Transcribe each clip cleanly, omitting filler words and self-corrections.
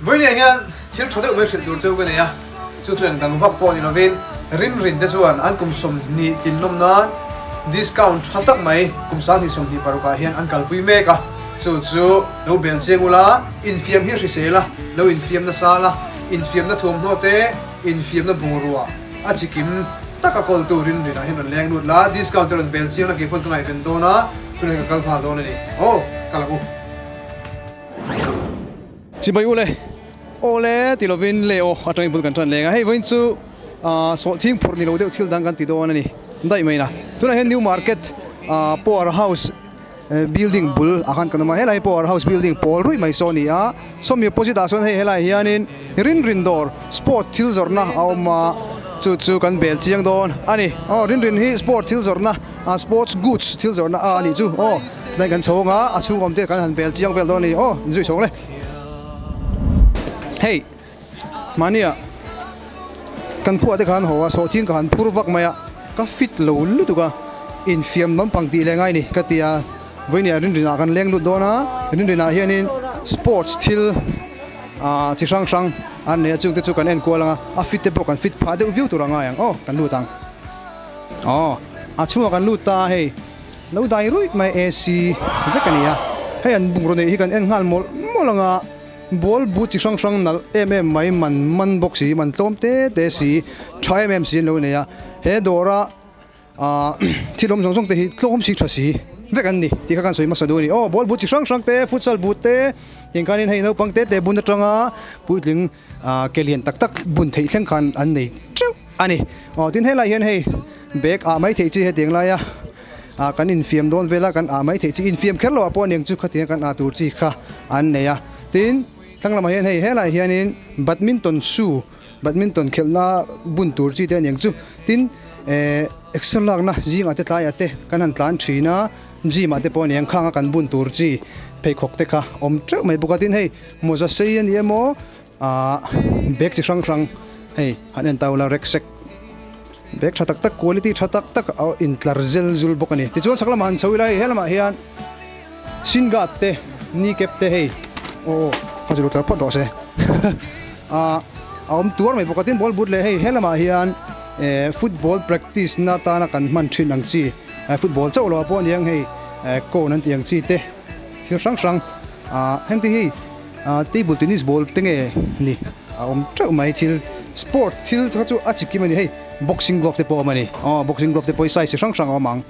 Vawinia hian thil tha deuh mai hrilh tur cheu ka nei a, chu chu engdang vak pawh ni lovin Rinrin te chuan an kum 20 tlinlawm nan discount tha tak mai kum 2026 ah hian an kalpui mek a, chu chu lo bel chiang ula, infiam hi a hrisel a, lo infiam nasa la, infiamna thuamhnaw te, infiamna bungrua a chikim taka kawltu Rinrin ah hian rawn leng lut la, discount te rawn bel chiang la keipawn ka ngaihven dawn a, tunah hian ka kal nghal dawn a ni. Aw, kal ang u. Chibai u le, aw le ti lovin le aw atangin bul kan tan leng a, hei vawiin chu ah sawhthing phurh ni lo deuh thil dang kan ti dawn a ni daih mai na. Tunah hian New Market ah Power House building bul ah khan kan awm a, helai hi Power House building pawl ruih mai saw a ni a, sawmi opposite ah sawn hei helai hianin Rinrin dawr sport thil zawrhna a awm a, chu chu kan bel chiang dawn a ni. Aw Rinrin hi sport thil zawrhna ah sports goods thil zawrhna a nih chu aw. Tlai kan chhawng a, a chhung awm te kan han bel chiang vel dawn a ni. Aw, inzui chhawng le. Hei, mahnia kan khuah te khan haw a, sawhthing ka han phur vak mai a, ka fit lo lutuk a, infiam lampang tih leh ngai ni ka ti a, vawinia rinrinah kan leng lut dawn a, rinrinah hianin sports thil ah chi hrang hrang an nei a, chungte chu kan en kual ang a, a fit te pawh kan fit phah deuh viau tur a ngai ang. Aw, kan lut ang. Aw, a chhungah kan lut ta a hei. Lo dai ruih mai AC vek a ni a, hei an bungraw neih hi kan en nghal mawlh mawlh ang a, ball boot chi hrang hrang nalh em em mai man man bawk si, man tlawm te te si, tha em em si an lo nei a, he dawra ah thil awm zawng zawng te hi tlawm si tha si vek an ni tih kha kan sawi hmasa duh a ni. Aw ball boot chi hrang hrang te, futsal boot te, tiang khanin hei naupang te te bun atanga puitling ah ke lian tak tak bun theih thleng khan an nei teuh a ni. Aw tin helaiah hian hei bag ah mai theih chi hetiang laia ah kan infiam dawn vel a kan ah mai theih chi infiam kher loh ah pawh aniang chu khatiang kan ah tur chi kha an nei a tin thlang lamah hian hei helaiah hianin badminton shoe badminton khelhna bun tur chi te aniang chu tin eh exer lakna zingah te tlaiah te kan han tlan thin a gym ah te pawh aniang khanga kan bun tur chi pheikhawk te kha awm teuh mai bawk a tin hei mawza sei a ni emaw ah bag chi hrang hrang hei han en ta ula rucksack Bag tha tak tak quality tha tak tak a intlar zel zul bawk a ni. Tichuan chhak lamah han chho ila hei helamah hian shin guard te knee cap te hei aw kha chu lo tlar phawt rawh se ah a awm tuar mai bawk a tin ball boot leh hei helamah hian eh football practice na atana kan hman thin ang chi eh football chauh lo ah pawh a ni ang hei eh cone an tih ang chi te thil hrang hrang ah heng te hi ah table tennis ball te nge ni. A awm teuh mai thil sport thil kha chu a chikim a ni hei boxing glove te pawh a awm a ni aw boxing glove te pawh hi size chi hrang hrang a awm ang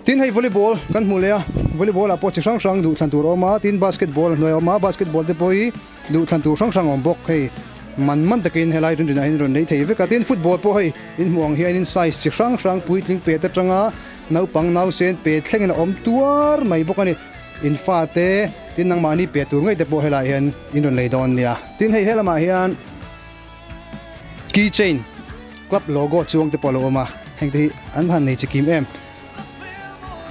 tin hei volleyball kan hmuh leh a volleyball ah pawh chi hrang hrang duh thlan tur a awm a tin basketball a hnuai a awm a basketball te pawh hi duh thlan tur hrang hrang a awm bawk hei man man takin helai rin rinah hian rawn nei thei vek a tin football pawh hei in hmuh ang hianin size chi hrang hrang puitling pe te atanga naupang nausen pe thlengin a awm tuar mai bawk a ni. In fate tin nangmahni pe tur ngei te pawh helaiah hian in rawn lei dawn nia. Tin hei helamah hian key chain club logo chuang te pawh a lo awm a, heng te hi an han nei chikim em.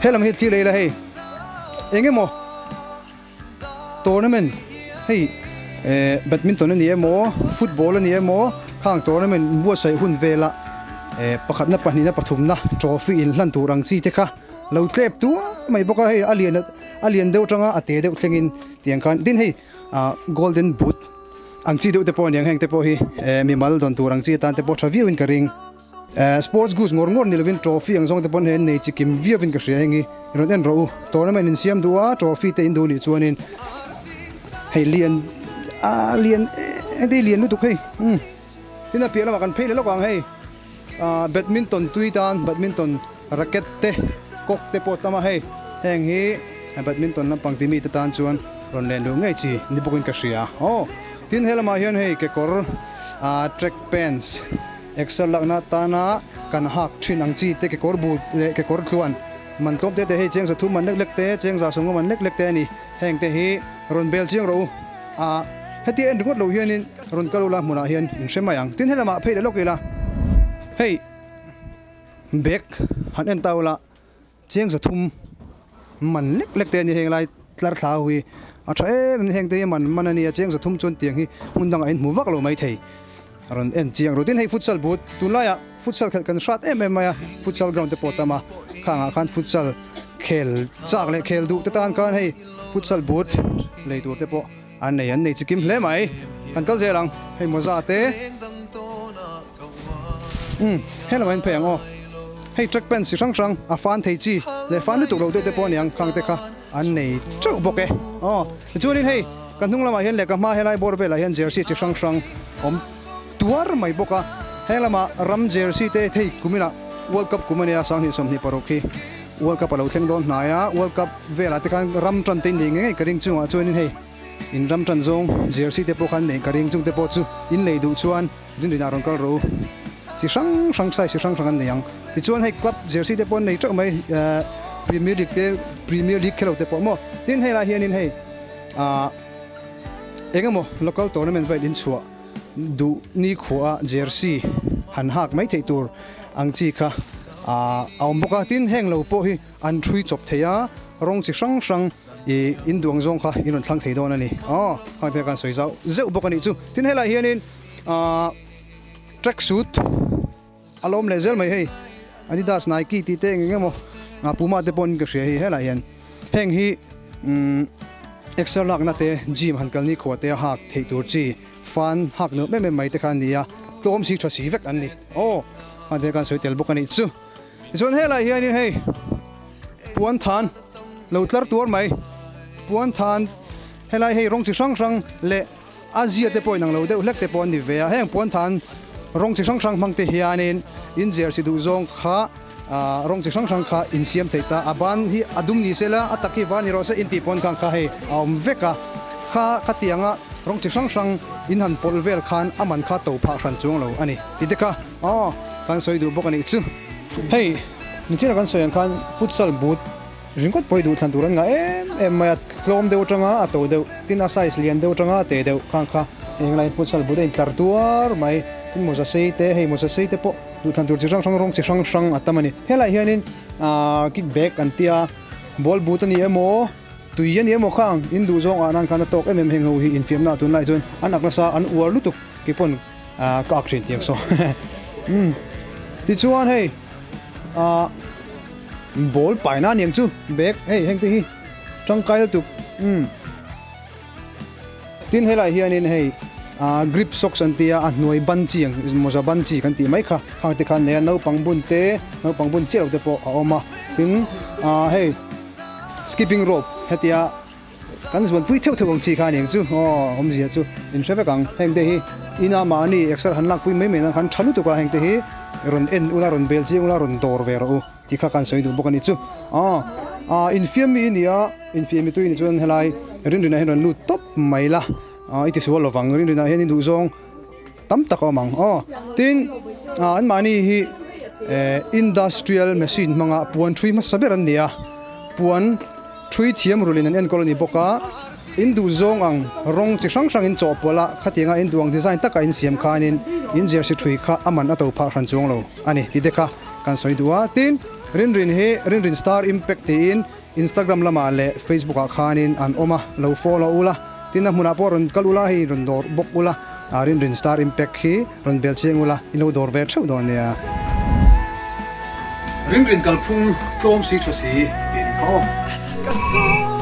Helam hi thlir leh ila hei eng emaw tournament hei eh badminton a ni emaw football a ni emaw khang tournament buatsaih hun velah eh pakhatna pahnihna pathumna trophy inhlan tur ang chi te kha. Lo tlep tuar mai bawk a, hei a lian a lian deuh atanga a te deuh thlengin tiang khan tin hei ah golden boot ang chi deuh te pawh aniang heng te pawh hi eh mimal dawn tur ang chi atan te pawh tha viauin ka ring. Eh sports goods ngawr ngawr ni lovin trophy ang zawng te pawn hei an nei chi kim viauin ka hria heng hi rawn en rawh u tournament in siam duh a trophy te in duh nih chuanin hei lian ah lian em em lian lutuk hei umm tin a piah lamah kan phei leh lawk ang hei ah badminton tui tan badminton. Racket te, cock te pawh tam a hei, heng hi badminton lampang ti mite tan chuan rawn len luh ngei chi ni bawkin ka hria. Aw, tin he lamah hian hei kekawr ah track pants, exer lakna atana kan hak thin ang chi te kekawr bul leh kekawr tluan man tlawm te te hei chengza thum man lek lek te, chengza sawmnga man lek lek te a ni. Heng te hi rawn bel chiang rawh u. Ah, heti en ringawt lo hianin rawn kal ula hmunah hian in hre mai ang. Tin he lamah phei leh lawk ila hei. Bag han en ta ula cheng zathum man lek lek te a ni heng lai tlar thla ho hi a tha em em heng te hi man man a nia cheng zathum chuan tiang hi hmun dangah in hmu vak lo mai thei a rawn en chiang ru tin hei futsal but tunlaiah futsal khelh kan hrat em em mai a futsal ground te pawh a tam a khangah khan futsal khel chak leh khel duh te tan khan hei futsal but lei tur te pawh. An nei an nei chikim hle mai. Kan kal zel ang. Hei mawza te. Umm he lamah hian phei ang aw. Hei track pants chi hrang hrang a fan thei chi leh fan lutuk lo deuh te pawh a niang khang te kha an nei teuh bawk e. Aw tichuanin hei ka hnung lamah hian leh ka hma helai bawr velah hian jersey chi hrang hrang awm tuar mai bawk a. Heng lamah ram jersey te thei kuminah World Cup kum a nia 20 26 hi World Cup a lo thleng dawn hnai a, World Cup velah te khan ram tan te in nei ngei ngei ka ring chungah chuanin hei in ram tan zawng jersey te pawh khan nei ka ring chung te pawh chu in lei duh chuan rinrin ah rawn kal rawh u chi hrang hrang size chi hrang hrang an nei ang tichuan hei club jersey te pawh an nei teuh mai eh Premier League te Premier League khelo te pawh maw tin hei lai hianin hei ah eng emaw local tournament vel inchhuah duh nikhua jersey han hak mai theih tur ang chi kha ah a awm bawk a tin heng lo pawh hi an thui chawp thei a rawng chi hrang hrang ih in duang zawng kha in rawn thlang thei dawn a ni aw khang te khan sawi zau zeuh bawk a nih chu tin helaiah hianin ah track suit a lawm leh zel mai hei Adidas Nike tih te eng eng emaw ah Puma te pawhin ka hria hei helaiah hian heng hi umm exer lakna te gym han kalni khua te a hak theih tur chi fan hak nuam em em mai te kha a ni a tlawm si tha si vek an ni aw khang te khan sawi tel bawk a nih chu. Tichuan helaiah hianin hei puan than lo tlar tuar mai puan than helai hei rawng chi hrang hrang leh a zia te pawh inang lo deuh hlek te pawh an ni ve a heng puan than rawng chi hrang hrang hmang te hianin in jersey duh zawng kha ah rawng chi hrang hrang kha in siam thei ta a ban hi a dum ni sela a tak hi van ni rawh se intih pawn khan kha hei a awm vek a kha khatianga rawng chi hrang hrang in han pawlh vel khan a man kha to phah hran chuang lo a ni tih te kha. Aw, kan sawi duh bawk a nih chu. Hei, nichina kan sawi ang khan futsal boot ringawt pawh hi duh thlan tur an ngah em em mai a, tlawm deuh atanga a to deuh, tin a size lian deuh atanga a te deuh khang kha englaiin futsal boot a intlar tuar mai. Tin mawza sei te, hei mawza sei te pawh duh thlan tur chi hrang hrang rawng chi hrang hrang a tam a ni. Helaiah hianin aah kit bag an tia, ball boot a ni emaw, tui a ni emaw khang in duh zawng ah nan khan a tawk em em heng ho hi infiamna ah tunlai chuan an ak nasa an uar lutuk keipawn Ah ka ak thin tiang saw umm tichuan hei ah ball paina a niang chu bag hei heng te hi tangkai lutuk umm tin helaiah hianin hei ah grip socks an tia a hnuai ban chi ang mawza ban chi kan tih mai kha khang te khan nei a naupang bun te naupang bun chiah lo te pawh a awm a tin ah hei skipping rope hetia. Kan zuanpui theuh theuh ang chi kha aniang chu aw awmzia chu in hre vek ang. Heng te hi ina mahni exer han lakpui mai mai nan khan tha lutuk a, heng te hi rawn en ula rawn bel chiang ula rawn dawr ve rawh u tih kha kan sawi duh bawk a ni chu. Aw ah infiam mi i ni a, infiam mi tui ni chuan helai rinrinah hian rawn lut tawp mai la, ah i tisual lovang rinrinah hian i duhzawng tam tak a awm ang aw. Tin ah anmahni hi eh industrial machine hmanga puan thui hmasa ber an ni a, puan thui thiam rulin an enkawl a ni bawk a, in duh zawng ang rawng chi hrang hrang in chawhpawlh a, khatianga in duh ang design taka in siam khanin in jersey thui kha a man a to phah hran chuang lo a ni tih te kha kan sawi duh a. Tin Rinrin hi Rinrin Star Impact tiin Instagram lamah leh Facebook ah khanin an awm a, lo follow ula, tin a hmunah pawh rawn kal ula, hei rawn dawr bawk ula, a Rinrin Star Impact hi rawn bel chiang ula, in lo dawr ve theuh dawn nia. Rinrin kalphung tlawm si tha si tih an kha aw.